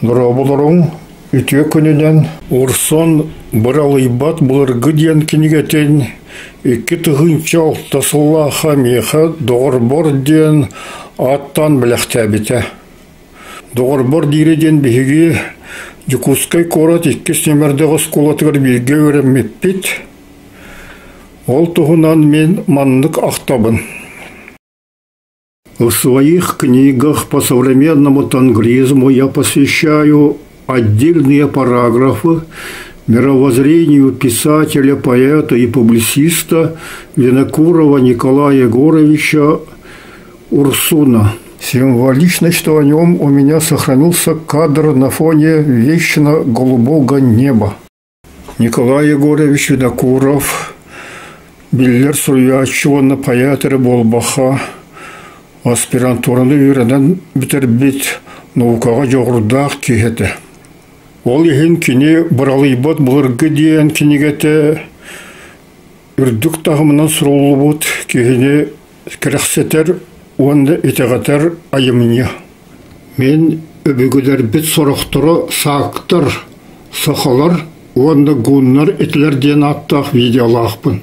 Дорооболоруҥ, үтүө күнүнэн! Урсун быралыйбат былыргы диэн кинигэтин 2006 сыллаахха миэхэ доҕорбор диэн ааттаан бэлэхтээбитэ. Доҕорбор диирэ диэн биһиги Дьокуускай куорат иккис нүөмэрдээх оскуолатыгар бииргэ үөрэммиппит. Ол туһунан мин маннык ахтабын. В своих книгах по современному тенгризму я посвящаю отдельные параграфы мировоззрению писателя, поэта и публициста Винокурова Николая Егоровича Урсуна. Символично, что о нем у меня сохранился кадр на фоне вечно голубого неба. Николай Егорович Винокуров биллэр суруйааччы уонна поэт эрэ буолбаха, аспирантураны үөрэнэн бүтэрбит наукаҕа дьоҕурдаах киһи этэ. Ол иһин кини «Быралыйбат былыргы» диэн кинигэтэ үрдүк таһымынан суруллубут киһини кэрэхсэтэр уонна итэҕэтэр айымньы. Мин өбүгэлэрбит сорохторо саактар, сахалар уонна гуннар этилэр диэн ааттаах видеолаахпын.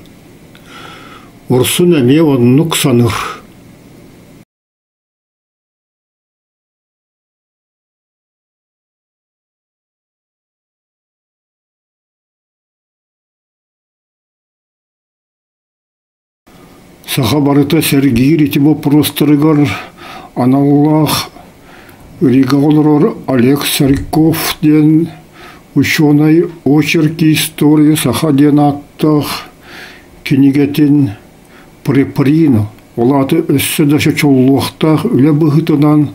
Урсун эмиэ оннук саныыр. Саха барыта сэргиир ити боппуруостарыгар аналлаах Ригаҕа олорор Олег Сарьков диэн учуонай «Очерки истории саха» диэн ааттаах кинигэтин преприн, ол аата өссө да чочуллуохтаах үлэ быһыытынан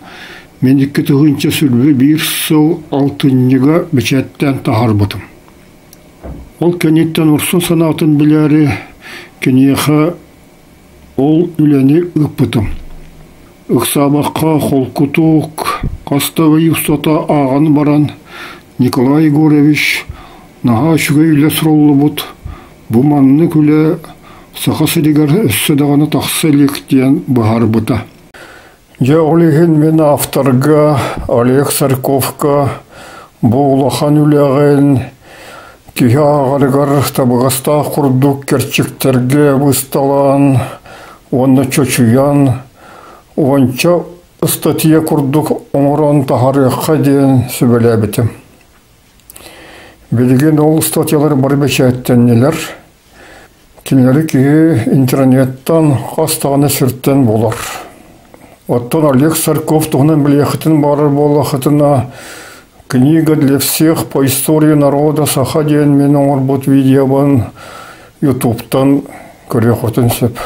мин 2021 сыл алтынньыга бэчээттээн таһаарбытым. Ол кэнниттэн Урсун санаатын билээри киниэхэ ол үлэни ыыппытым. Ыксаабакка холкутук хас да ый устата ааҕан баран Николай Егорович наһаа үчүгэй үлэ суруллубут, бу маннык үлэ Саха сиригэр өссө даҕаны тахса илик диэн быһаарбыта. Дьэ, ол иһин мин авторга Олег Сарьковка бу улахан үлэҕин киһи ааҕарыгар табыгастаах курдук кэрчиктэргэ бысталаан уонна чочуйан уонча ыстатыйа курдук оҥорон таһаарыахха диэн сүбэлээбитим. Билигин ол ыстатыйалар бары бэчээттэннилэр. Кинилэри киһи интернеттан хас даҕаны сиртэн булар. Оттон Олег Сарков туһунан билиэххитин баҕарар буоллаххытына, «Книга для всех по истории народа саха» диэн мин оҥорбут видеобын Ютубтан көрүөххүтүн сөп.